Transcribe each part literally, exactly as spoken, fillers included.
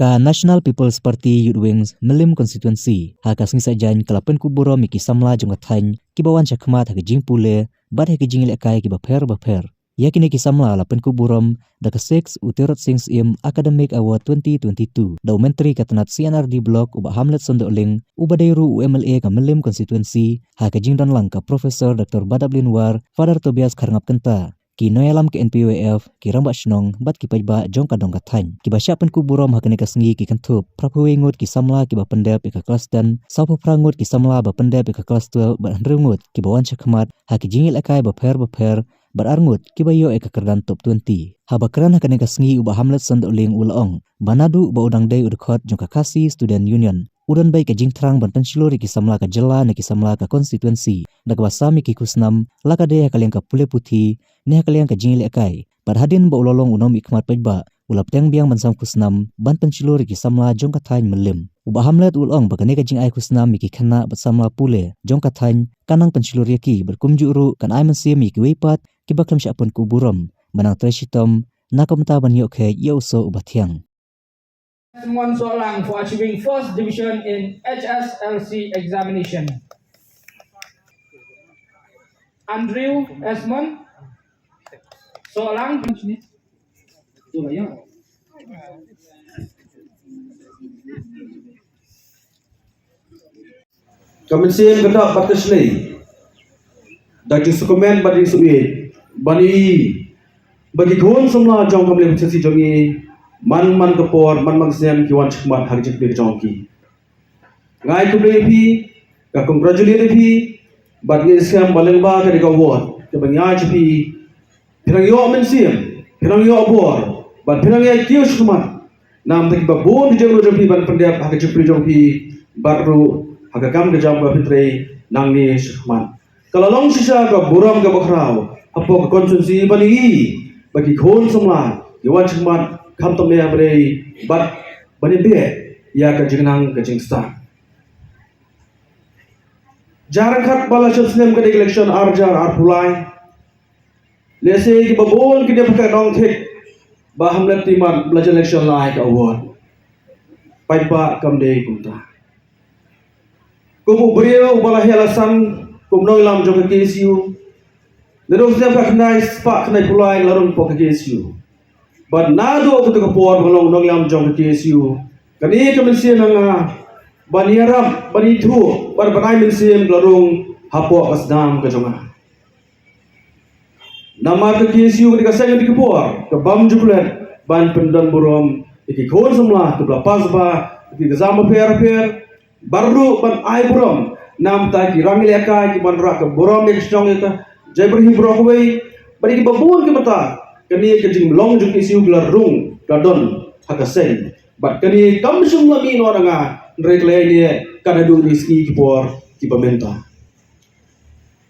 Ka National People's Party Youth Wings Mylliem Constituency ha ka sngi Saitjaiñ ka la pynkup burom ïa ki samla jong ka thaiñ kiba wan shakhmat ha ka jingpule bad ha ka jingïalehkai kiba pher ba pher. Ïa kine ki samla la pynkup burom da ka six U Tirot Sing Syiem Academic Award twenty twenty-two da u Myntri ka tnat C and R D Block u Bah Hamlet Sohn Dohling, uba dei ruh u M L A ka Mylliem Constituency, ha ka jingdon lang ka Professor Doctor Badablin War, Father Tobias Kharngap Kynta, ki nongïalam ka N P Y F, ki rangbah shnong bad ki paidbah jong ka dong ka thaiñ. Kiba shah pynkup burom ha kane ka sngi ki kynthup phra phew wei ngut ki samla kiba pyndep ïa ka klas ten, saw phew phra ngut ki samla ba pyndep ïa ka klas twelve bad hynriew ngut kiba wan shakhmat ha ki jingïalehkai ba pher ba pher, bad ar ngut kiba ïoh ïa ka kyrdan top twenty. Haba kren ha kane ka sngi u Bah Hamlet Sohn Dohling u la ong ba naduh ba u dang dei u dkhot jong ka Khasi Student Union, u don beit ka jingthrang ban pynshlur ïa ki samla ka jylla ne ki samla ka constituency da kaba sam ïa ki khusnam, la ka dei ha ka liang ka pule puthi ne ha ka liang ka jingïalehkai. Bad hadien ba u la long u nongmihkhmat paidbah, u la bteng biang ban sam khusnam ban pynshlur ïa ki samla jong ka thaiñ Mylliem. U Bah Hamlet u la ong ba kane ka jingai khusnam ïa ki khynnah bad samla pule jong ka thaiñ kan nang pynshlur ïa ki bad kumjuh ruh kan ai mynsiem ïa kiwei pat kiba khlem shah pynkup burom ban nang trei shitom na ka bynta ban ïoh kheit ïa u soh uba thiang. Esmond Sohlang for achieving first division in H S L C examination. Andrew Esmond Sohlang. Ka mynsiem ka dap bad ka shlei da jingsngewkmen bad jingsngewsih ban ïohi ba ki khun samla jong ka Mylliem constituency jong ngi, man man ka por, man man ka snem ki wan shakhmat ha ka jingpule ka jong ki. Nga ai khublei ïa phi, nga congratulate ïa phi, bad nga skhem ba lyngba kane ka award kaba nga ai ïa phi, phi nang ïoh mynsiem, phi nang ïoh bor, bad phi nang ïa kiew shakhmat. Namar ki ba bun ki jingmut jong phi ban pyndep ha ka jingpule jong phi, bad ruh ha ka kam ka jam kaba phi trei nangne shakhmat. Ka la long shisha ka burom kaba khraw hapoh ka constituency ban ïohi ba ki khun samla ki wan shakhmat khamtam ïa ba dei bad ban ïa beh ïa ka jingnang ka jingstad. Jar khat ba la shah snem ka dei election ar jar ar phew lai. Lehse kiba bun ki dei ba ka dong thik ba Hamlet Timat ba la election lai ka award. Paidbah kam dei kumta. Kum u briew uba la heh la san kum nongïalam jong ka K S U. Naduh snem ka khyndai spah khyndai phew lai nga la rung hapoh ka K S U. Bad naduh kata ka por ba nga long nongïalam jong ka K S U, kane ka mynsiem ha nga ban ïarap, ban ithuh, ban ban ai mynsiem ka la rung hapoh ka sdang ka jong nga. Namar ka K S U ka dei ka seng ka dei ka por ka bym ju klet ban pyndon burom ïa ki khun samla kiba la pass ba ïa ki exam bapher bapher, bad ruh ban ai burom namar ki rang ïalehkai ki ban rah ka burom ïa ka shnong ïa ka jaitbynriew baroh kawei, bad ïa kiba bun ki bynta. Kane ka jinglong jong ka K S U ka la rung ka la don ha ka seng. Bad kane kam shym la mih noh na nga, hynrei ka la ïaineh kan haduh kine ki sngi ki por kiba mynta.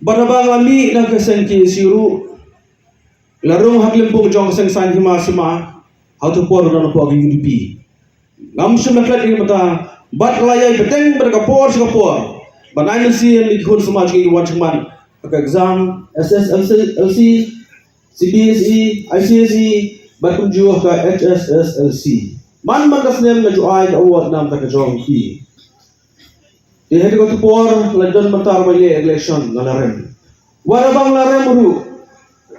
Bad haba nga la mih na ka seng K S U ruh, la rung ha ka lympung jong ka seng saiñ hima sima, ha kato ka por nga don hapoh ka U D P. Ngam shym la klet ïa ka bynta, bad la ïai bteng bad ka por sha ka por ban ai mynsiem ïa ki khun samla jong ngi ki wan shakhmat ha ka exam S S L C, L C, C B S E, I C S E, bad kumjuh ka H S S L C. Man man ka snem nga ju ai ka award namar ka jong ki. Te ha kata ka por la don mynta ba ïa election nga la rem. Wat haba nga la rem ruh,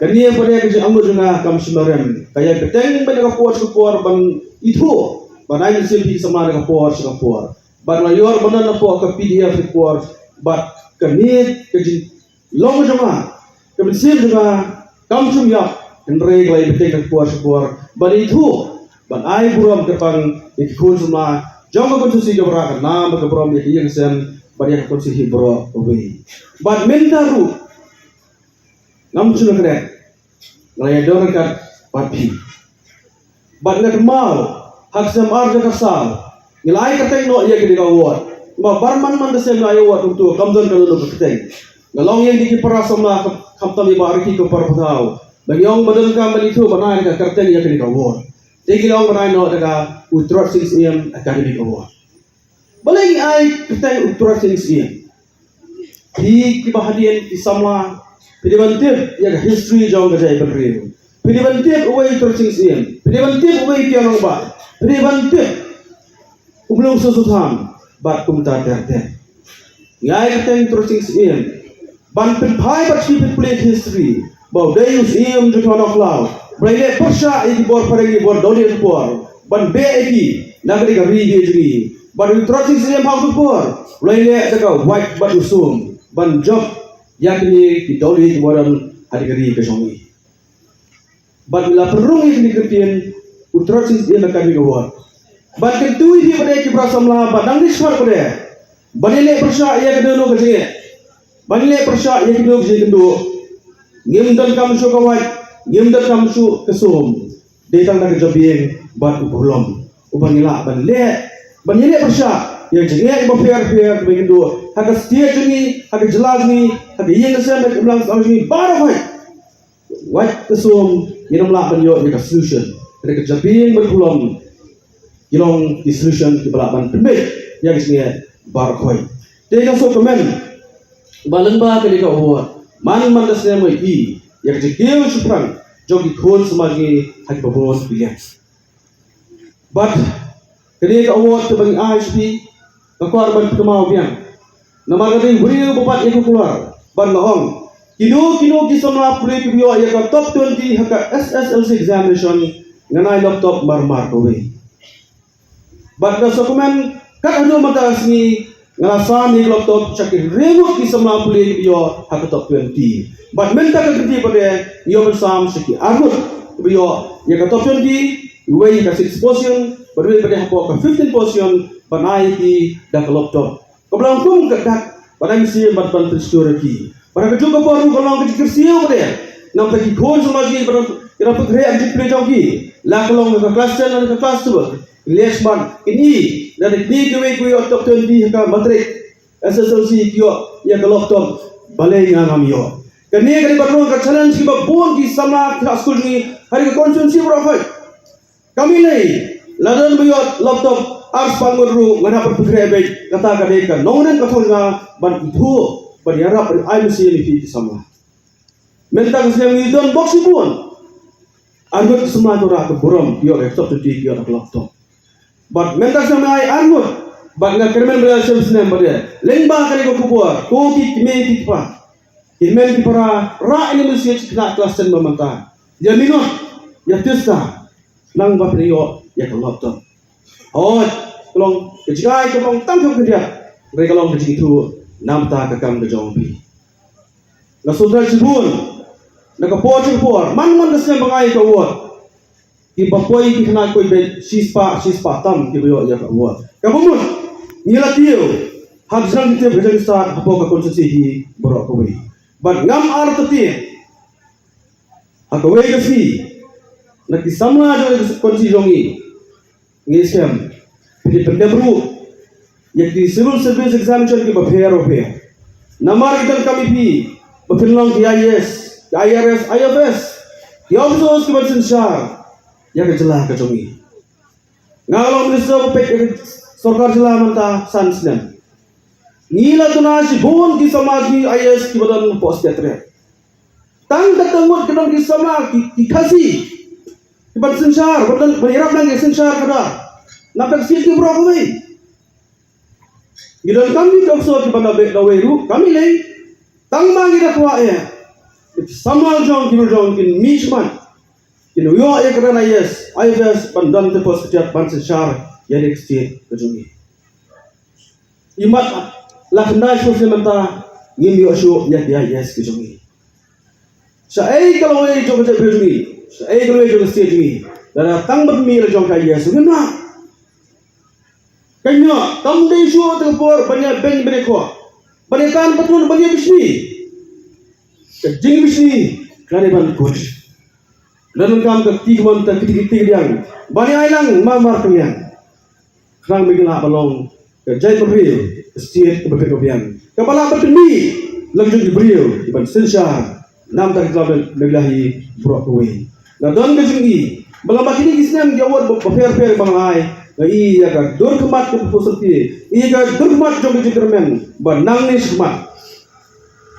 kane pat ka jingangnud jong nga kam shym la rem. Ka ïai bteng bad ka por sha ka por ban ithuh, ban ai mynsiem ïa ki samla ka por sha ka por. Bad nga la ïoh ban don hapoh ka P D F ka por, bad kane ka jing long jong nga, ka mynsiem jong nga kam shym ïap, hynrei ka la ïai bteng ka por sha ka por ban ithuh, ban ai burom kyrpang ïa ki khun samla jong ka constituency kaba rah ka nam bad ka burom ïa ka ïing ka sem bad ïa ka constituency baroh kawei. Bad mynta ruh ngam shym la klet, nga la ïadon ryngkat bad phi. Bad nga kynmaw ha ka snem ar hajar khatsaw ngi la ai kyrteng noh ïa kane ka award. Namar man man ka snem ngi la ai award kumto kam don kano kano ka kyrteng. Nga la ong ïa kine ki para samla, khamtam ïa Bah Ricky ka para pathaw, ba ngi ong ba donkam ban ithuh ban ai ka kyrteng ïa kane ka award. Te ki la ong ban ai noh da ka U Tirot Sing Syiem Academic Award. Balei ngi ai kyrteng U Tirot Sing Syiem? Phi kiba hadien ki samla, phi dei ban tip ïa ka history jong ka jaitbynriew. Phi dei ban tip uwei U Tirot Sing Syiem. Phi dei ban tip uwei u Kiang Nangbah. Phi dei ban tip Kumno shu shu tham bad kumta ter ter. Ngi ai kyrteng u Trotsing Syiem ban pynphai bad shu pynpule history ba u dei u Syiem jong ka Nongkhlaw. Ba u la leh pyrshah ïa ki bor phareng, ki bor doli ha ka por ban beh ïa ki na ka dei ka ri jong ngi. Bad u Trotsing Syiem ha u tu por u la leh da ka wait bad u sum ban jop ïa kine ki doli ki bor ha ka ri ka jong ngi. Bad la pynrung ïa kine ki ktien u Trotsing Syiem ha kane ka ward. Bad kyntu ïa phi ba dei ki para samla ba dang dei shuwa ba dei ban ïaleh pyrshah ïa kano kano ka jingeh, ban ïaleh pyrshah ïa kano ka jingkynduh. Ngim donkam shuh ka wait, ngim donkam shuh ka sum. Dei tang da ka jabieng bad u burlong uba ngi lah ban leh, ban ïaleh pyrshah ïa ka jingeh ba pher pher ba kynduh ha ka state jong ngi, ha ka jylla jong ngi, ha ka ïing ka sem, ha ka imlang sahlang jong ngi baroh. Wait ka sum, ngim lah ban ïoh ïa ka solution. Ka dei ka jabieng bad ka burlong ki long ki solution kiba lah ban pynbeit ïa ka jingeh baroh. Te nga sngewkmen ba lyngba kane ka award man man ka snem ngi ïohi ïa ka jingkiew shaphrang jong ki khun samla jong ngi ha kiba bun ki liang. Bad kane ka award kaba ngi ai sha phi, nga kwah ban pynkynmaw biang. Namar ka dei briew ba bat ïa ka kular. Bad nga ong, kino kino ki samla pule kiba ïoh ïa ka top twenty ha ka S S L C examination, ngan ai laptop marmar kawei. Bad nga sngewkmen kat haduh mynta ka sngi nga la sam ïa ka laptop sha ki hynriew ngut ki samla pule kiba ïoh ha ka top twenty. Bad mynta ka kynti pat de ngi ïoh ban sam sha ki ar ngut kiba ïoh ïa ka top twenty, iwei ha ka six position bad iwei pat de hapoh ka fifteen position, ban ai ïa ki da ka laptop. Kaba long kum ka dak ba dang siem bad ban pynshlur ïa ki. Bad ha kajuh ka por ruh ka long ka jingkyrsiew pat de namar ki khun samla jong ngi ba dang, ki dang pynkhreh ka jingpule jong ki, la ka long ka klas ten lane ka klas twelve. Lehse ban kine, lada kine kiwei kiwei ïoh top twenty ha ka matric, S S L C ki ïoh ïa ka laptop, balei nga ngam ïoh? Kane ka dei ban long ka challenge kiba bun ki samla ki khynnah skul jong ngi ha ri ka constituency baroh. Kam ïaleh, lada don ba ïoh laptop ar spah ngut ruh ngan hap ban pynkhreh beit, kata ka dei ka nongrim ka thong jong nga ban ithuh, ban ïarap, ban ai mynsiem ïa phi ki samla. Mynta ka snem ngi don bok shibun. Ar ngut ki samla ki wanrah ka burom, ki ïoh ka top twenty, ki ïoh ka laptop. Bad mynta ka snem ngi ai ar ngut. Bad nga kyrmen ba la shem snem bad ïa lyngba kane ka khubor, ko ki kmie ki kpa, ki hynmen ki para, rah ïa ka message ki khynnah klas ten ba mynta. Ïa minot, ïa tista. Nang ba phi ïoh ïa ka laptop. Hooid, ka long ka jingai ka long tang ka khyndiat. Hynrei ka long ka jingithuh namar ka kam ka jong phi. Nga sngewthuh shibun na ka por sha ka por, man man ka snem ba nga ai ka award, kiba poi ki khynnah ki poi beit shispah shispah tam kiba ïoh ïa ka award. Kaba mut ngi la kiew ha ka jingtip ka jingstad hapoh ka constituency hi baroh kawei. Bad ngam artatien ha kawei ka sngi na ki samla jong ka constituency jong ngi. Ngi shem phi dei pyndep ruh ïa ki civil service examination kiba pher ba pher. Namar ki donkam ïa phi ba phin long ki I A S, ki I R S, I F S, ki officers kiban synshar ïa ka jylla ka jong ngi. Nga long minister ba peit ïa ka sorkar jylla mynta san snem. Ngi la duna shibun ki samla ki I A S kiba don hapoh Secretariat. Tang kata ngut ki don ki samla ki, ki Khasi kiban synshar, ban don, ban ïarap lang ïa ka synshar khadar. Namar ka state ki baroh kawei. Ngi donkam ïa ki officer kiban da beh da wei ruh, kam ïaleh. Tang ba ngi da kwah ïa ki samla jong ki, jong kin mih shakhmat, kin ïoh ïa ka rank I A S, I F S, ban don hapoh Secretariat ban synshar ïa ka state ka jong ngi. Imat la khyndai snem mynta ngim ïoh shuh ïa ki I A S ki jong ngi. Shaei ka lawei jong ka jaitbynriew jong ngi, shaei ka lawei jong ka state jong ngi, lada tang ban mih la jong ka I A S ngim lah. Ka ñiah kam dei shuh te ka por ban ïa beiñ ban ïa khoh, ban ïa tan patlun, ban ïa bishni. Ka jingbishni ka dei ban kut. Lada donkam ka kti ka mon, ka kti ka kti ka diang, ban ïa ai lang marmar ka liang. Khnang ba ngin lah ban long ka jaitbynriew, ka state kaba bit ba biang, kaba lah ban pynmih la ka jong ki briew kiban synshar namar ka jylla, na ka jylla hi baroh kawei. Nga don ka jingïohi ba lyngba kine ki snem ki award ba pher pher ba nga ai, nga ïohi ïa ka dur khmat kaba phuh syrti, ïa ka dur khmat jong ka jingkyrmen ba nangne shakhmat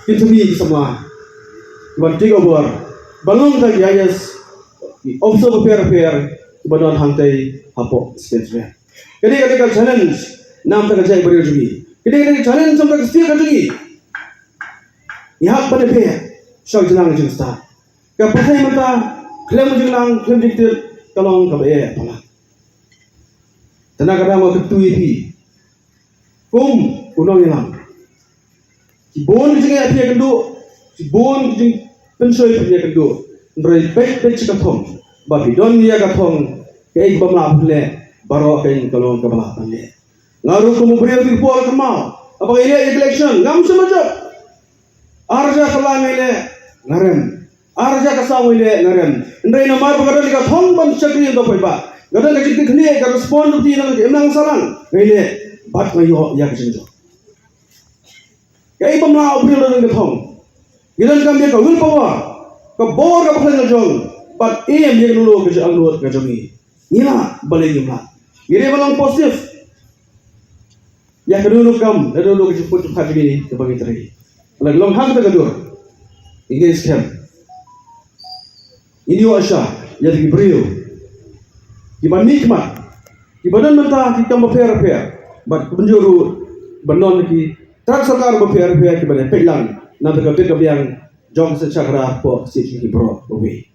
kin sa mih ki samla kiban take over ban long tang ki I A S, ki officer ba pher pher kiba don hangtei hapoh Secretariat. Ka dei ka dei ka challenge namar ka jaitbynriew jong ngi. Ka dei ka dei ka challenge namar ka state ka jong ngi. Ngi hap ban ïa peit sha ka jingnang jingstad. Ka pyrthei mynta khlem jingnang khlem jingtip ka long kaba ïa palat. Te na ka daw nga kyntu ïa phi kum u nongïalam. Ki bun ki jingeh phi ïakynduh, ki bun ki jingpynshoi phi ïakynduh. Hynrei peit peit sha ka thong, ba phi don ïa ka thong, kaei kaba ym lah phin leh baroh kein ka long kaba lah phin leh. Nga ruh kum u briew, phi por ka maw, haba ngi leh ïa ka election ngam shym la jop. Ar hajar kylla ngi leh, nga rem. Ar hajar ka saw ngi leh, nga rem. Hynrei namar ba nga don ïa ka thong ban shakri ïa u paidbah, nga don ka jingkitkhlieh, ka responsibility na ka imlang sahlang, ngi leh bad nga ïoh ïa ka jingjop. Kaei ba ym lah u briew, don ka thong. Ngi donkam ïa ka willpower, ka bor kaba khlaiñ la jong, bad im ïa ka dohnud ka jingangnud ka jong ngi. Ngi lah balei ngim lah? Ngi dei ban long positive ïa ka dohnud kam, ka dohnud ka jingput jingphat jong ngi kaba ngi trei. Lada long hangta ka dur, ngi ngeit skhem ngin ïoh sha ïa ki briew kiba mihkhmat, kiba don bynta ki kam bapher bapher, bad kumjuh ruh ban don ki tnat sorkar bapher bapher kiba dei peit lang na ka bit ka biang jong ka synshar khadar hapoh ka state jong ngi baroh kawei.